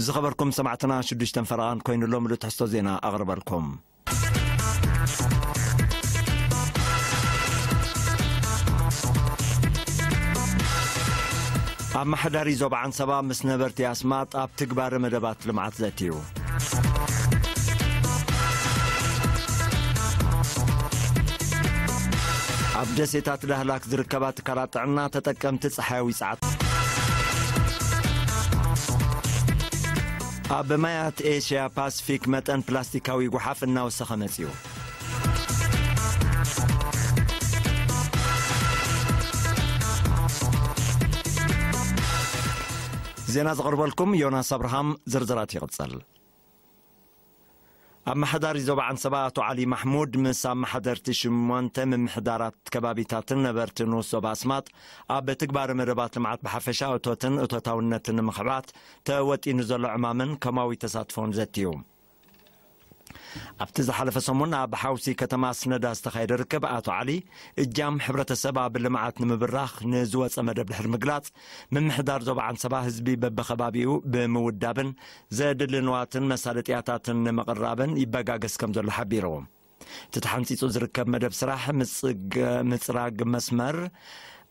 ዝኸበርኩም ሰማዕትና፣ ሽዱሽተን ፈረቓን ኮይኑ ኣሎ ምሉእ ትሕዝቶ ዜና ኣቕርበልኩም። ኣመሓዳሪ ዞባ ዓንሰባ ምስ ነበርቲ ኣስማጥ ኣብ ትግባረ መደባት ልምዓት ዘትዩ። ኣብ ደሴታት ዳህላክ ዝርከባ ትካላት ጥዕና ተጠቀምቲ ጸሓያዊ ጸዓት። ኣብ ማያት ኤሽያ ፓሲፊክ መጠን ፕላስቲካዊ ጓሓፍ እናወሰኸ መጺኡ። ዜና ዘቕርበልኩም ዮናስ ኣብርሃም። ዝርዝራት ይቕጽል። ኣመሓዳሪ ዞባ ዓንሰባ ኣቶ ዓሊ ማሕሙድ ምስ ኣመሓደርቲ ሽሞንተ ምምሕዳራት ከባቢታትን ነበርቲ ንኡስ ዞባ ኣስማጥ ኣብ ትግባረ መደባት ልምዓት ብሓፈሻ እቶትን እቶታውነትን ንምኽዕባት ተወጢኑ ዘሎ ዕማምን ከማዊ ተሳትፎን ዘትዩ። ኣብቲ ዝሓለፈ ሰሙን ኣብ ሓውሲ ከተማ ኣስነዳ ዝተኻየደ ርክብ ኣቶ ዓሊ እጃም ሕብረተሰብ ኣብ ልምዓት ንምብራኽ ንዝወፀ መደብ ድሕሪ ምግላፅ፣ ምምሕዳር ዞባ ዓንሰባ ህዝቢ በብኸባቢኡ ብምውዳብን ዘድሊ ንዋትን መሳለጥያታትን ንምቕራብን ይበጋገስ ከም ዘሎ ሓቢሩ። እቲ ተሓንፂፁ ዝርከብ መደብ ስራሕ ምፅግ-፣ ምፅራግ መስመር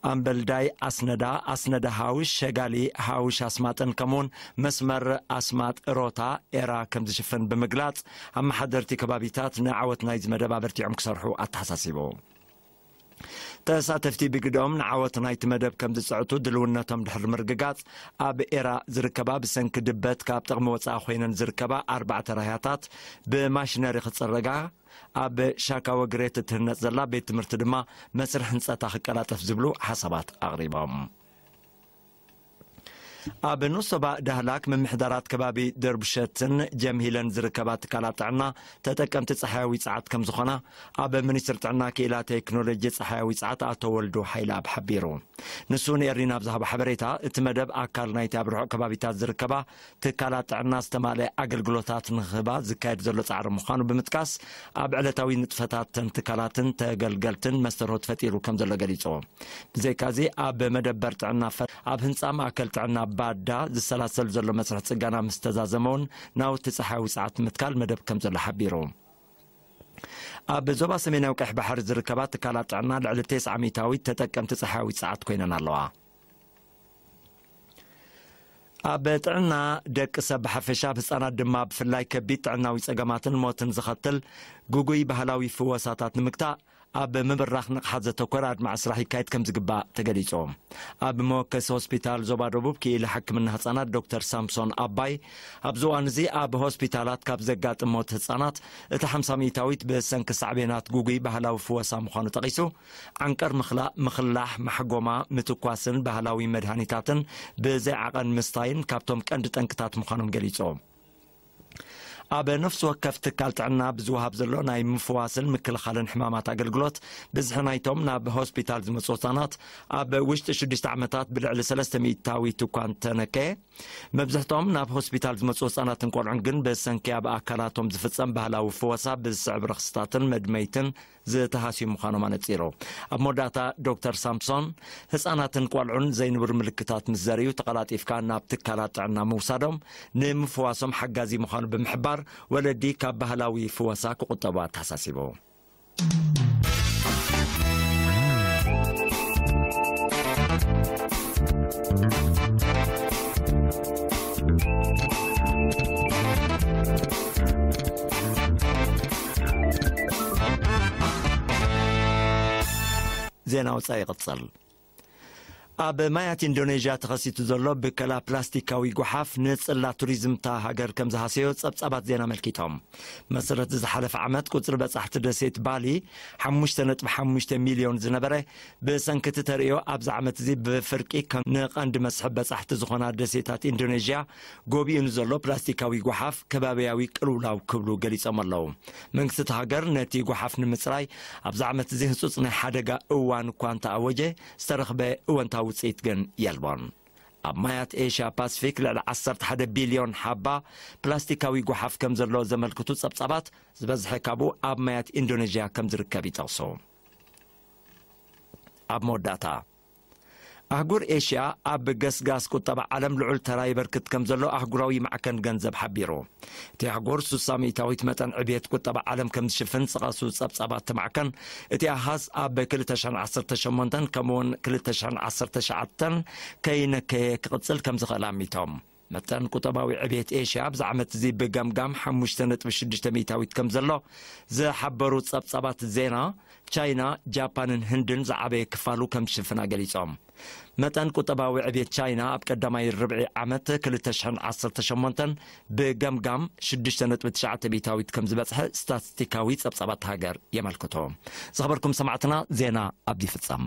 ኣምበልዳይ ኣስነዳ፣ ኣስነዳ ሃውሽ፣ ሸጋሊ ሃውሽ ኣስማጥን ከምኡውን መስመር ኣስማጥ ሮታ ኤራ ከም ዝሽፍን ብምግላፅ፣ ኣመሓደርቲ ከባቢታት ንዓወት ናይዚ መደብ ኣበርቲዖም ክሰርሑ ኣተሓሳሲቡ። ተሳተፍቲ ብግድኦም ንዓወት ናይቲ መደብ ከም ዝፅዕቱ ድልውነቶም ድሕሪ ምርግጋፅ፣ ኣብ ኤራ ዝርከባ ብሰንኪ ድበት ካብ ጥቕሚ ወፃኢ ኮይነን ዝርከባ ኣርባዕተ ራህያታት ብማሽነሪ ክፅረጋ፣ ኣብ ሻካ ወግሬት እትህነፅ ዘላ ቤት ትምህርቲ ድማ መስርሕ ህንፀታ ክቀላጠፍ ዝብሉ ሓሳባት ኣቕሪቦም። ኣብ ንኡስ ዞባ ዳህላክ ምምሕዳራት ከባቢ ደርቡሸትን ጀምሂለን ዝርከባ ትካላት ጥዕና ተጠቀምቲ ጸሓያዊ ጸዓት ከም ዝኾና ኣብ ሚኒስትሪ ጥዕና ክኢላ ቴክኖሎጂ ጸሓያዊ ጸዓት ኣቶ ወልዱ ሓይለኣብ ሓቢሩ። ንሱ ንኤሪና ኣብ ዝሃቦ ሓበሬታ፣ እቲ መደብ ኣካል ናይቲ ኣብ ርሑቕ ከባቢታት ዝርከባ ትካላት ጥዕና ዝተማልአ ኣገልግሎታት ንኽህባ ዝካየድ ዘሎ ጻዕሪ ምዃኑ ብምጥቃስ፣ ኣብ ዕለታዊ ንጥፈታት ተን ትካላትን ተገልገልትን መስተርሆት ፈጢሩ ከም ዘሎ ገሊጹ። ብዘይካዚ፣ ኣብ መደበር ጥዕና ፈ-፣ ኣብ ህንጻ ማእከል ጥዕና ባዳ ዝሰላሰል ዘሎ መስርሕ ጽገና ምስ ተዛዘመ እውን ናውቲ ጸሓያዊ ጸዓት ምትካል መደብ ከም ዘሎ ሓቢሩ። ኣብ ዞባ ሰሜናዊ ቀይሕ ባሕሪ ዝርከባ ትካላት ጥዕና ልዕሊ ተስዓ ሚእታዊት ተጠቀምቲ ጸሓያዊ ጸዓት ኮይነን ኣለዋ። ኣብ ጥዕና ደቂ ሰብ ብሓፈሻ፣ ኣብ ህጻናት ድማ ብፍላይ ከቢድ ጥዕናዊ ጸገማትን ሞትን ዘኸትል ግጉይ ባህላዊ ፍወሳታት ንምግታእ፣ ኣብ ምብራኽ ንቕሓት ዘተኮረ ኣድማዒ ስራሕ ይካየድ ከም ዝግባእ ተገሊጹ። ኣብ መወከሲ ሆስፒታል ዞባ ደቡብ ክኢላ ሕክምና ህጻናት ዶክተር ሳምሶን ኣባይ፣ ኣብዚ እዋን እዚ ኣብ ሆስፒታላት ካብ ዘጋጥም ሞት ህጻናት እቲ ሓምሳ ሚእታዊት ብሰንኪ ሳዕቤናት ግጉይ ባህላዊ ፍወሳ ምዃኑ ጠቒሱ፣ ዓንቀር ምኽላእ፣ ምኽላሕ፣ ማሕጎማ፣ ምትኳስን ባህላዊ መድሃኒታትን ብዘይ ዓቐን ምስታይን ካብቶም ቀንዲ ጠንቅታት ምዃኖም ገሊጹ። ኣብ ነፍሲ ወከፍ ትካል ጥዕና ብዝወሃብ ዘሎ ናይ ምፍዋስን ምክልኻልን ሕማማት ኣገልግሎት፣ ብዝሒ ናይቶም ናብ ሆስፒታል ዝመጹ ህጻናት ኣብ ውሽጢ ሽዱሽተ ዓመታት ብልዕሊ ሰለስተ ሚእታዊት እኳ እንተነከየ፣ መብዝሕቶም ናብ ሆስፒታል ዝመጹ ህጻናትን ቆልዑን ግን ብሰንኪ ኣብ ኣካላቶም ዝፍጸም ባህላዊ ፍወሳ ብዝስዕብ ረኽስታትን መድመይትን ዝተሃስዩ ምዃኖም ኣነጺሩ። ኣብ መወዳእታ ዶክተር ሳምሶን፣ ህጻናትን ቆልዑን ዘይንቡር ምልክታት ምስ ዘርእዩ ተቐላጢፍካ ናብ ትካላት ጥዕና ምውሳዶም ንምፍዋሶም ሓጋዚ ምዃኑ ብምሕባር፣ ወለዲ ካብ ባህላዊ ፍወሳ ክቑጠቡ ኣተሓሳሲቡ። ዜና ወጻኢ ይቕጽል። ኣብ ማያት ኢንዶኔዥያ ተኸሲቱ ዘሎ ብከላ ፕላስቲካዊ ጓሓፍ ንጽላት ቱሪዝም እታ ሃገር ከም ዝሃሰዮ ጸብጻባት ዜና ኣመልኪቶም። መሰረት ዝሓለፈ ዓመት ቁጽሪ በጻሕቲ ደሴት ባሊ ሓሙሽተ ነጥቢ ሓሙሽተ ሚልዮን ዝነበረ፣ ብሰንኪ እቲ ተርእዮ ኣብዚ ዓመት እዚ ብፍርቂ ከም ንቐንዲ መስሕብ በጻሕቲ ዝኾና ደሴታት ኢንዶኔዥያ ጎቢኡ ንዘሎ ፕላስቲካዊ ጓሓፍ ከባቢያዊ ቅልውላው ክብሉ ገሊጾም ኣለዉ። መንግስቲ እታ ሃገር ነቲ ጓሓፍ ንምጽራይ ኣብዚ ዓመት እዚ ህጹጽ ናይ ሓደጋ እዋን እኳ እንተኣወጀ፣ ዝተረኽበ እወንታዊ ውጽኢት ግን የልቦን። ኣብ ማያት ኤሽያ ፓሲፊክ ልዕሊ ዓሰርተ ሓደ ቢልዮን ሓባ ፕላስቲካዊ ጓሓፍ ከም ዘሎ ዘመልክቱ ጸብጻባት፣ ዝበዝሐ ካብኡ ኣብ ማያት ኢንዶኔዥያ ከም ዝርከብ ይጠቕሱ። ኣብ መወዳእታ፣ ኣህጉር ኤሽያ ኣብ ገስጋስ ቁጠባ ዓለም ልዑል ተራ ይበርክት ከም ዘሎ ኣህጉራዊ ማዕከን ገንዘብ ሓቢሩ። እቲ ኣህጉር ሱሳ ሚእታዊት መጠን ዕብየት ቁጠባ ዓለም ከም ዝሽፍን ዝጠቐሱ ጸብጻባት እቲ ማዕከን፣ እቲ ኣሃዝ ኣብ ክልተ ሽሕን ዓሰርተ ሸሞንተን ከምኡውን ክልተ ሽሕን ዓሰርተ ትሽዓተን ከይነከየ ክቕጽል ከም ዝኽእል ኣሚቶም። መጠን ቁጠባዊ ዕብየት ኤሽያ ኣብዚ ዓመት እዚ ብገምጋም ሓሙሽተ ነጥቢ ሽዱሽተ ሚእታዊት ከም ዘሎ ዝሓበሩ ጸብጻባት ዜና፣ ቻይና፣ ጃፓንን ህንድን ዝዓበየ ክፋሉ ከም ዝሽፍና ገሊጾም። መጠን ቁጠባዊ ዕብየት ቻይና ኣብ ቀዳማይ ርብዒ ዓመት ክልተ ሽሕን ዓሰርተ ሸሞንተን ብገምጋም ሽዱሽተ ነጥቢ ትሽዓተ ሚእታዊት ከም ዝበጽሐ ስታትስቲካዊ ጸብጻባት ሃገር የመልክቱ። ዝኸበርኩም ሰማዕትና፣ ዜና ኣብዚ ይፍጸም።